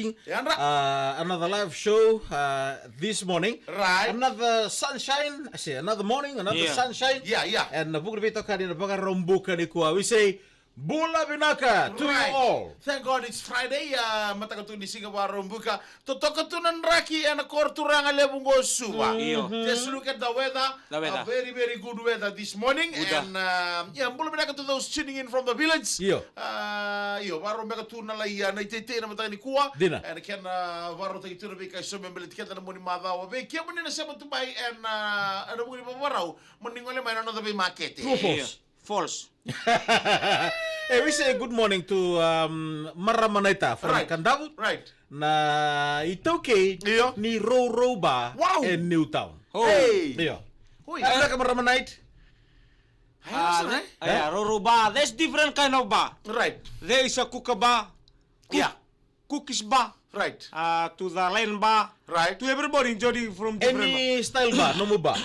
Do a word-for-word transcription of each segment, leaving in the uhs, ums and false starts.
Yadra. Uh, another live show uh, this morning. Right. Another sunshine. I say another morning, another Yeah. sunshine. Yeah, yeah. And na vuku ni veitokani na Vakaraubuka nikua. We say, bula vinaka to you Right. all. Thank God it's Friday. Uh, mataka tu ni siga Vakaraubuka. Totoka tu na draki ena koro turaga levu qo Suva. Io. Just look at the weather. The weather. A very, very good weather this morning. Good. And uh, yeah, bula vinaka to those tuning in from the village. Io. Uh, io, Vakaraubuka tu na lai uh, na iteitei na mataka nikua. Dina. And kena uh, vakarautaki tu na veika e so me baleti keda na moni macawa. Vei kemuni na sema tu mai and uh, ena vuku ni vavarau, moni gole mai na noda veimakete. True or false? Io. False. Hey, we say good morning to um, Marama Naita from Right. Kadavu. Right. Na iTaukei Io. ni Rourou Bar Wow. e Newtown. Oh. Hey. Io. Ui. Vinaka Marama Naita. Hey, Ah, that's the- right. yeah, Rourou Bar. There's different kind of bar. Right. There is a kookaburra. Cook- Yeah. Cookies bar. Right. Uh, to the line bar. Right. To everybody enjoying from different Any style bar, no more bar.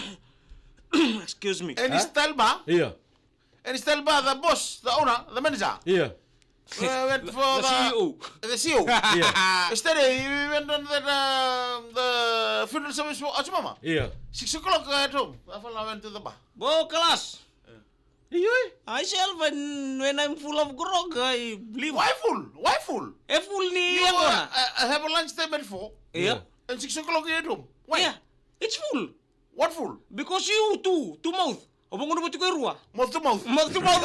Excuse me. Any Huh? style bar? Io. Any style bar, the boss, the owner, the manager. Io. We went for The the, C E O. the C E O. Io. Yesterday, we went on the, uh, the funeral service for Achumama. Io. Six o'clock at home. I went to the bar. Bo class. Io. I self, when, when I'm full of grog, I leave. Why full? Why full? E full ni You yaqona. uh, uh, have a lunch time at four Io. and six o'clock you're at home. Why? Yeah. It's full. What full? Because you two, two mouth. O vou gunu vou tiko e rua. Mouth to mouth. Mouth to mouth.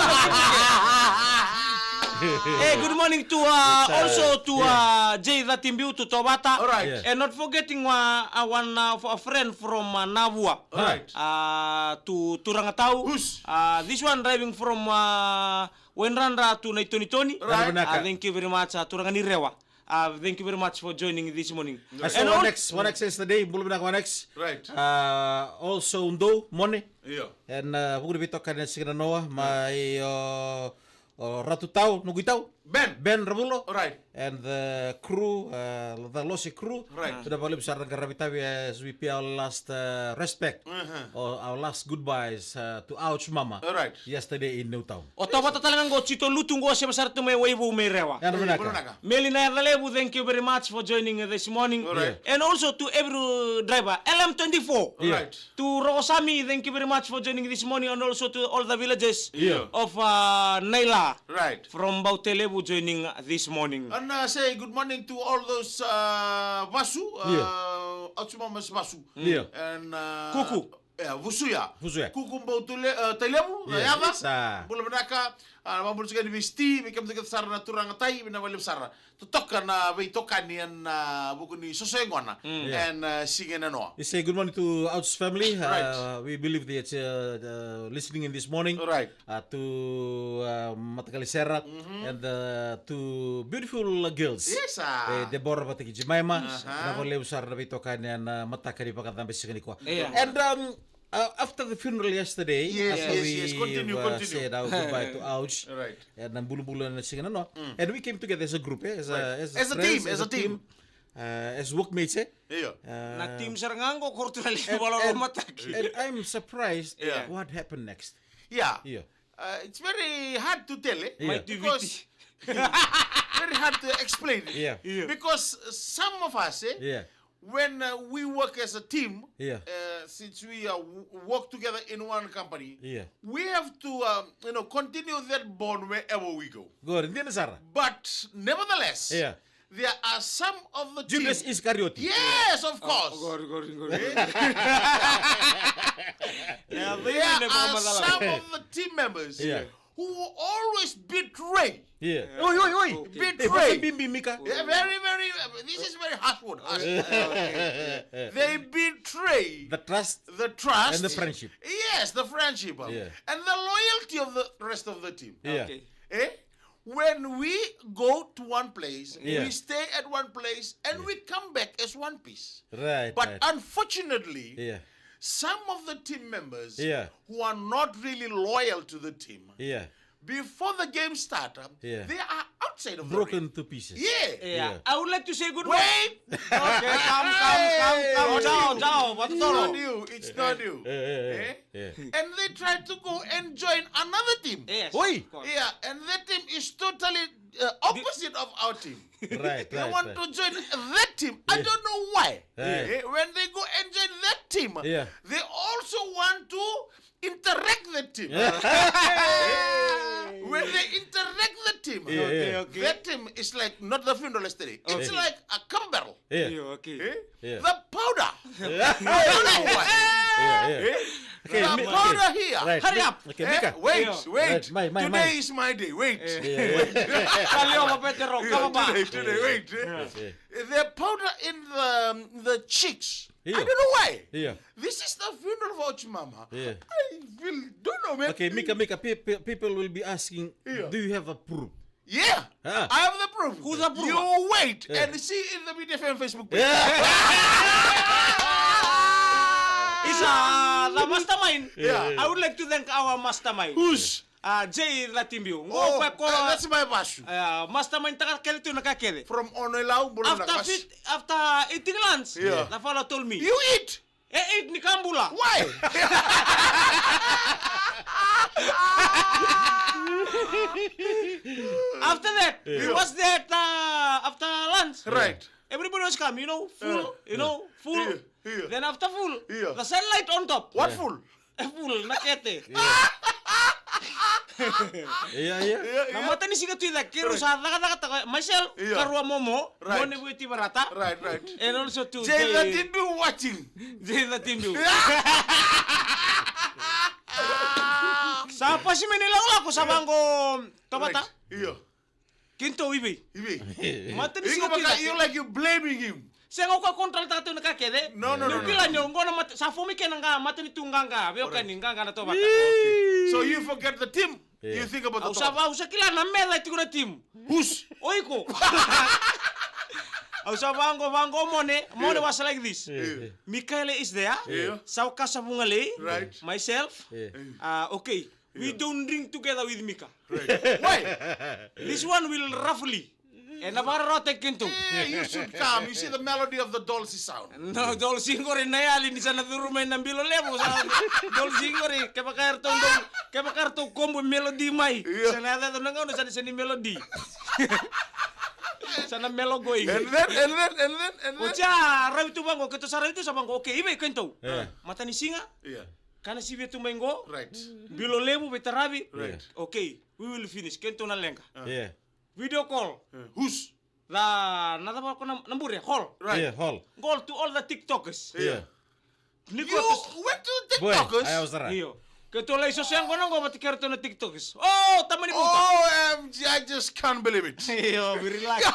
Hey, good morning to uh, It's, uh, also to yeah. uh, Jay Thirteen Biu to Tovata. All right. Yeah. And not forgetting uh, uh, one uh, f- a friend from uh, Navua. All right. Uh, to Turangatau. Who's? Uh, this one driving from uh, Wainradra to Naitonitoni. Right. Vinaka. Uh, thank you very much, uh, Turanga ni Rewa. Uh, thank you very much for joining this morning. I saw And one all- X, one X yesterday, bula vinaka one X. Right. Uh, also Undo, Mone. Io. And uh, vuku ni veitokani na siga nanoa, mai o, o Ratu Tau, noqu itau. Ben. Ben Ravulo. Right. And the crew, uh, the Losi crew. Right. Vinaka vakalevu sara na qaravi tavi as we pay our last uh, respect. Uh-huh. Or our last goodbyes uh, to Ouch Mama. All right. Yesterday in Newtown. O Tovata tale ga qo Tito Lutu qo sema sara tu mai Waivou mai Rewa. Yadra Hey, vinaka. bula vinaka. Meli na yaca levu, thank you very much for joining this morning. All right. And also to every driver, L M twenty-four. Yeah. Right. To Rokosami, thank you very much for joining this morning, and also to all the villages Yeah. of uh, Naila Right. from Bautelevu joining this morning. And uh, say good morning to all those uh, Vasu, uh, Yeah. Ouch Mama's Vasu. Yeah. And uh, Kuku. Yeah, Vusuya. Vusuya. Kuku Bautele, uh, Tailevu, Yeah. Yava. Sa. Bula vinaka, uh, mabula tiko ni vei Sti, vei kemudou kece sara na turaga tai, vinaka vakalevu sara. Totoka na veitokani ena vuku ni soso e gona. Mm. Yeah. And uh, siga nanoa. We say good morning to Ouch family. Right. Uh, we believe that uh, uh, listening in this morning. Right. Uh, to uh, Matakali Sera Mm-hmm. and uh, to beautiful uh, girls. Yes, ah. Eh, Deborah vata kei Jemima. Uh-huh. Vinaka vakalevu sara na veitokani ena mataka ni vakacabe siga nikua. Yeah. And um, uh, after the funeral yesterday, Yes, after yes, we yes. Continue, uh, continue. said our goodbye to Ouch Right. and na bulubulu na siga nanoa, Mm. and we came together as a group, eh, as Right. a as, As a friends, team, as as a a team, team. Uh, as workmates, eh? Io. Uh, Na team sara ga qo koro tu na levu and, valo and, mataki. and I'm surprised Yeah. what happened next. Yeah. Yeah. Uh, it's very hard to tell, eh? Yeah. Mai Because Tiviti. Very hard to explain. Yeah. Yeah. Because some of us, eh, Yeah. when uh, we work as a team, Yeah. uh, since we uh, w- work together in one company, Yeah. we have to, um, you know, continue that bond wherever we go. Good. Dina sara. But nevertheless, Yeah. there are some of the Judas team. Iscariot. Yes, of course. Gori, gori, gori. Eh? Yeah, There are some of the team members Yeah. who will always betray. Yeah. Oi, oi, oi. Betray. Eh, vasa bimbi mika. Yeah, very, very. Uh, this is very harsh word. Harsh. They betray The trust the trust and the friendship. Yes, the friendship, um, Yeah. and the loyalty of the rest of the team. Yeah. Okay. Eh? When we go to one place, Yeah. we stay at one place, and Yeah. we come back as one piece. Right. But right. unfortunately, Yeah. some of the team members Yeah. who are not really loyal to the team, Yeah. before the game start, um, Yeah. they are out side of the ring. Broken to pieces. Yeah. Yeah. Yeah. I would like to say good morning. Wait! Okay, come, come, come, come. It's not you. Jao, jao, vatu toro. It's not you. It's not you. Eh, eh, eh, eh. And they tried to go and join another team. Yes, of course. Yeah, and that team is totally uh, opposite of our team. Right, right. They want to join that team. I don't know why. Eh, when they go and join that team, they also want to interact the team. When they interact the team, that team is like not the funeral yesterday. It's like a camp battle. Yeah. Yeah, okay. Eh? Yeah. The powder. I don't know why. Yeah, yeah. Eh? Okay, the powder here. Right. Hurry up. Okay, eh? Mika. Wait, wait. Right, my, my, today is my day. Wait. Yeah, yeah. Wait. Today, today, wait. Eh? Yeah. The powder in the, um, the cheeks. Yeah. I don't know why. Yeah. This is the funeral of Ochi Mama. Yeah. I will, don't know, man. Okay, Mika, Mika, pe- pe- people will be asking, do you have a proof? Yeah, I have the proof. Who's the proof? You wait and see in the Media F M Facebook page. Yeah. Is uh, the mastermind. Yeah. I would like to thank our mastermind. Who's? Uh, Jay Latimbiu. Oh, uh, that's my bashu. Uh, mastermind taka kece tu na ka kece. From Ono Ilau, Bulu na After, after eating lunch, the fellow told me, you eat. E eight ni kabula. Why? After that, we was there at, uh, after lunch. Right. Everybody was come, you know, full, you know, full. Yeah, yeah. Then after full, the sunlight on top. What full? E full, na kete. Yeah, yeah. Na matanisiga tu i cake, keirau sa cakacakataka, myself, karua Momo, Mone Vueti Varata. Right, right. And also to Jay Latimbiu watching. Jay Latimbiu. Sa pasi mai na ilakolako sa vaqo Tovata. Right. Io. Keitou i vei? I vei? Matanisiga tu i cake. Iko vaka, you like you blaming him. Sega, o koya control taka tu na ka kece. No, no, no, no. Kila ni o qo na mata, sa fomi kena qa, matanitu qaqa, veiwekani qaqa na Tovata. Okay. So you forget the team. Yeah. You think about the Tovata. Au sa va, au sa kila na meca e tiko na team. Who's? O iko. Au sa vaqo, vaqo Mone, Mone was like this. Yeah. Mikaele is there. Yeah. Saukasa Vugalei. Right. Myself. Yeah. Uh, okay. We don't drink together with Mika. Right. Why? This one will roughly. Ena vakararawataki keitou. Eh, you should come. You see the melody of the dolsi sound. No, dolsi qori na yali ni sa na curu mai na bilo levu. Sa dolsi qori, kevaka eratou dol, kevaka eratou kobo melody mai. Sa na yaco na gauna sa na sega ni melody. Sa na melo qoi. And then, and then, and then, and then. Oti a ravi tu vaqo, keitou sa ravi tu sa vaqo. Okay, i vei keitou? Matanisiga. Ka na sivia tu mai qo. Right. Bilo levu veitaravi. Right. Okay, we will finish. Keitou na leqa. Yeah. Video call. Who's? Na cava ko na bure, hall. Right. Yeah, hall. Call to all the TikTokers. Yeah. You went to TikTokers? Io. Keitou lai soso yaqona qo vata kei ratou na TikTokers. Oh, tamani buta. O M G, I just can't believe it. Io, we relax.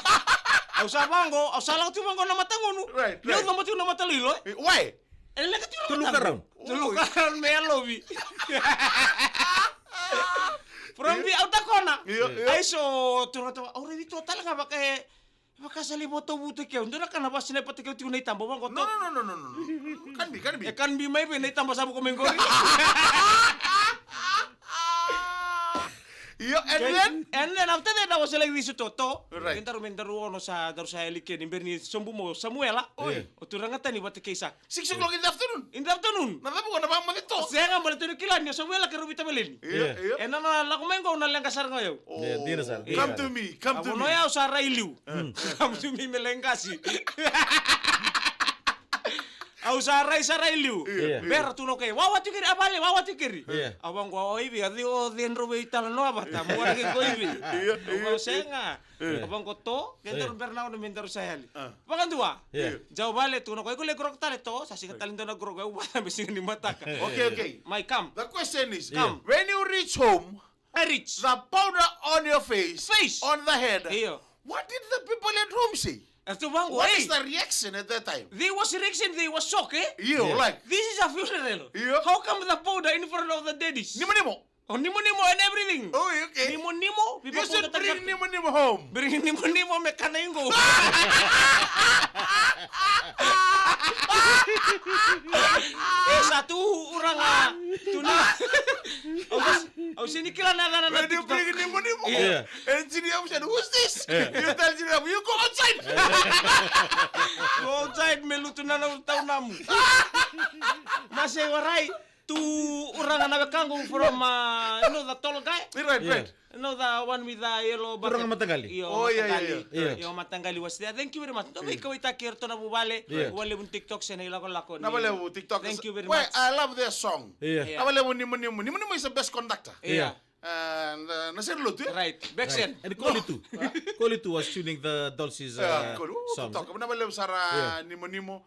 Au sa vaqo, au sa lako tu vaqo na matagunu. Right, right. Ni au cabo tu na mataloilo. Why? E leqa tu na mataqu. To look around. To look around me yalovi. From the outer corner. Io, io. Ai so tu na tava, au raici tu tale ga vaka e, vaka sa lai voto vuta keu. Dua na ka na vasinai pata keu tiko na itaba vaqo. No, no, no, no, no, no. Can be, can be. E can be mai vei na itaba sa vuka mai qori. Io, and then? And then after that, I was like this, Toto. Right. Daru me daru ono sa, daru sa yali keni, bera ni sobu mo Samuela. Oi. O turaga tani vata kei sa. Six o'clock in the afternoon. In the afternoon. Na cava ko na vakamoce to? Sega, baleta ni kila ni o Samuela keirau veitavaleni. Io, io. E na na lako mai qo na leqa sara ga o yau. Oh. Io, dina sara, dina sara. Come to me, come to me. A vono yau sa rai liu. Come to me me lai qasi. Au sa rai, sa rai liu. Io, io. Bera tu na kai. Wawa tu keri, a vale, wawa tu keri. Io. A vaqo, o ivi, a ci o cedro vei tala no avata. Mo wara ke ko ivi. Io, io. Au sega. A vaqo to, ke daru bera na ono me daru sa yali. Vakadua. Io. Jau vale tu na koi ko le grok tale to, sa siga tale dua na grok, au vata me siga ni mataka. Okay, okay. Mai kam. The question is, kam. When you reach home, I reach. The powder on your face, face, on the head. Io. What did the people at home say? What is the reaction at that time? They was reaction, they was shock, eh? Io, like. This is a funeral. Io. How come the powder in front of the dead is? Nimo nimo. Oh, nimo nimo and everything. Oh, okay. Nimo nimo. You should bring nimo nimo home. Bring nimo nimo me kana ingo. E sa tu uranga. Tu na. Au sini kila na na na. When you bring nimo nimo home. Yeah. Who's this? You tell Jirabu, you go outside. Go outside, me lutu na na tau namu. Mase warai, tu uraga na wekaqu from, uh, you know the tall guy? Right, right. You know the one with the yellow bucket? Turaga Mataqali. Io, Oh, yeah, yeah, Mataqali. Yeah. Io, Mataqali was there. Thank you very much. Dou veikauaitaki eratou na vuvale. Yeah. Vuvale vu TikTok se na ilakolako. Na vale vu TikTok. Thank you very much. I love their song. Yeah. Yeah. Na vale vu Nimunimu. Nimunimu is the best conductor. Yeah. And, uh, na seri lotu, eh? Right. Back send. And Koli too. Koli too was tuning the Dolce's, uh, song. Koli. Ooh, TikTok. Na vale vu sara Nimunimu.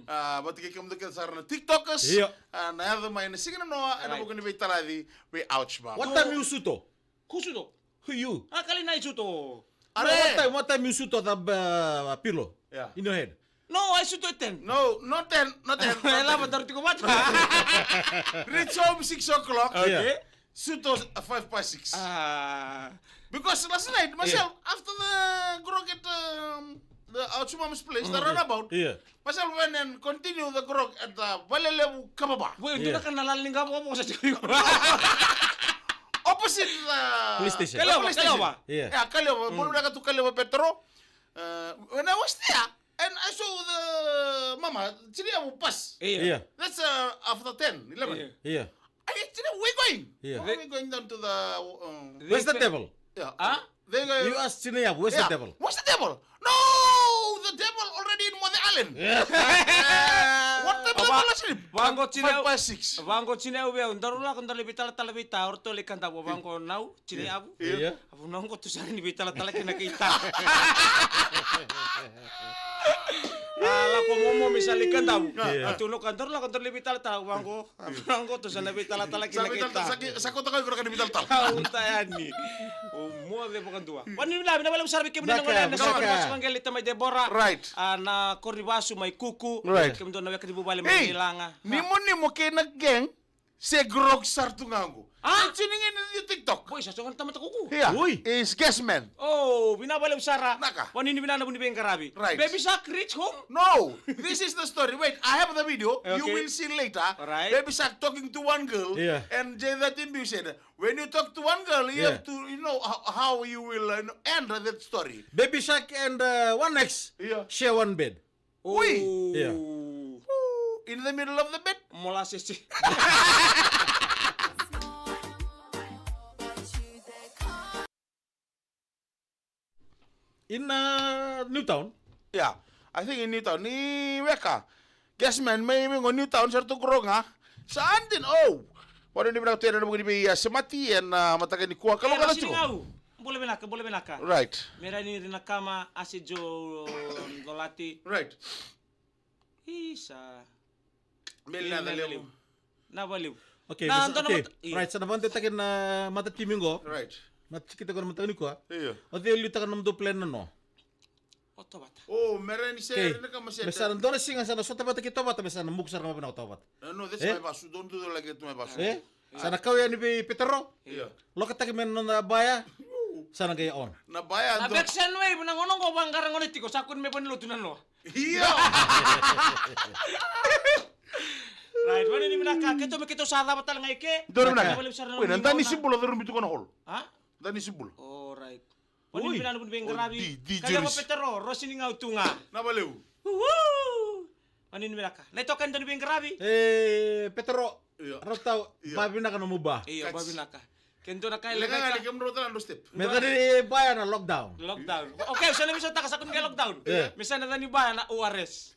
Uh, vata kei kemudou kece sara na TikTokers. Yeah. Uh, na yaco mai na siga na noa, ena vuku ni veitalaci, vei Ouch Mama. What time you suto? Who suto? Who you? Ah, kali na i suto. Are. No, what time, what time you suto the, uh, pillow? Yeah. In your head? No, I suto at ten. No, not ten, not ten. E lava daru tiko vata. Reach home six o'clock. Okay. Yeah. Suto, uh, five past six. Ah. Because last night, myself, after the grog at, um, the Ouch Mama's place, the runabout, myself went and continue the grog at the Valelevu Kababa. Wait, dua na ka na lala ni qavokavoka sa tiko. Opposite the police station. Kaleova, Kaleova. Yeah. Yeah, Kaleova. Bolo vinaka tu Kaleova Petro. Uh, when I was there, and I saw the mama, Chiriamu pass. Yeah. Yeah. That's, uh, after ten, eleven. Yeah. Yeah. I said, "Chiriamu, where you going?" Yeah. Why are we going down to the, um, Where's the devil? Yeah. Huh? They go, You asked Chiriamu, "Where's the devil?" "Where's the devil?" "No, the devil already in Mote Allen." Yeah. What time the devil asleep? Vango Chiriamu. Five past six. Vango Chiriamu veu, daru lako daru lai veitalatala vei ta, oratou lai Kadavu, vango nau, Chiriamu. Yeah. A vunau qo tou sa ni veitalatala kina kei ta. A lako momo me sa lai Kadavu. Yeah. A tou na ka daru lako daru lai veitalatala, vango. A vunau qo tou sa na veitalatala kina kei ta. Sa kauta kai kura ka ni veitalatala. Kauta yani. O moce vakadua. Vani vina, vina vale sara vei kemuni na gone na sara na sugaqele tamai Debora. Right. A na kori vasu mai Kuku. Right. Kemudou na weka ni vuvale mai Nilaga. Nimunimu kei na gang. Se grog sara tu ga qo. Ah? Tuning in the TikTok. Boy, sa soga na tamata kuku. Yeah. Ui. Is Gasman. Oh, vina valevu sara. Naka. Vani ni vina na vuni veiqaravi. Right. Baby Shark reach home? No. This is the story. Wait, I have the video. You will see later. Right. Baby Shark talking to one girl. Yeah. And J thirteen B said, when you talk to one girl, you have to, you know, how, how you will, uh, end that story. Baby Shark and, uh, one ex share one bed. Ui. Yeah. Ooh, in the middle of the bed. Molasses. In, uh, Newtown? Yeah, I think in Newtown. Ni weka. Gasman, mai, mai qo Newtown, sa ratou grow ga. Sa antin, oh. Vani ni vinaka tu ena vuku ni vei, uh, semati ena, uh, mataka nikua. Kalougata tiko. Bula vinaka, bula vinaka. Right. Merani Rinakama, Ase Jo Dolati. Right. Isa. Meli na levu. Na valevu. Okay, na, sa, okay. Right, sa na vakadewataki na matatimi qo. Right. Matatimi qo na mataka nikua. Io. O cei liutaka na nomudou plan na noa? O Tovata. O, Merani se Rinakama se. Me sa na dua na siga sa na sota vata kei Tovata, me sa na muku sara ga mai vei Tovata. Eh, no, that's my vasu. Don't do like it to my vasu. Eh? Sa na kau yani vei Petero. Io. Lokataki mai na noda baya. Sa na qai on. Na baya. Na vexen wave na gauna qo vaqara gone tiko sa kua ni mai vanilotu na noa. Io. Right, vani ni vinaka, keitou me keitou sa cava tale ga i ke. Dou na vinaka. Oi, na dani sibula curumi tu ko na hall. A? Dani sibula. All right. Vani ni vinaka na vuni veiqaravi. Kalewa Petero, Rosi ni gau tu ga. Na valevu. Uhu. Vani ni vinaka. Na itokani dani veiqaravi. E, Petero. Io. Rotau, ba vinaka nomu ba. Io, ba vinaka. Ke dua na ka e leqa ga ni kemudou tala dou step. Me cani e baya na lockdown. Lockdown. Okay, sa na veisautaka sa kua ni qai lockdown. Me sa na cani baya na O R S.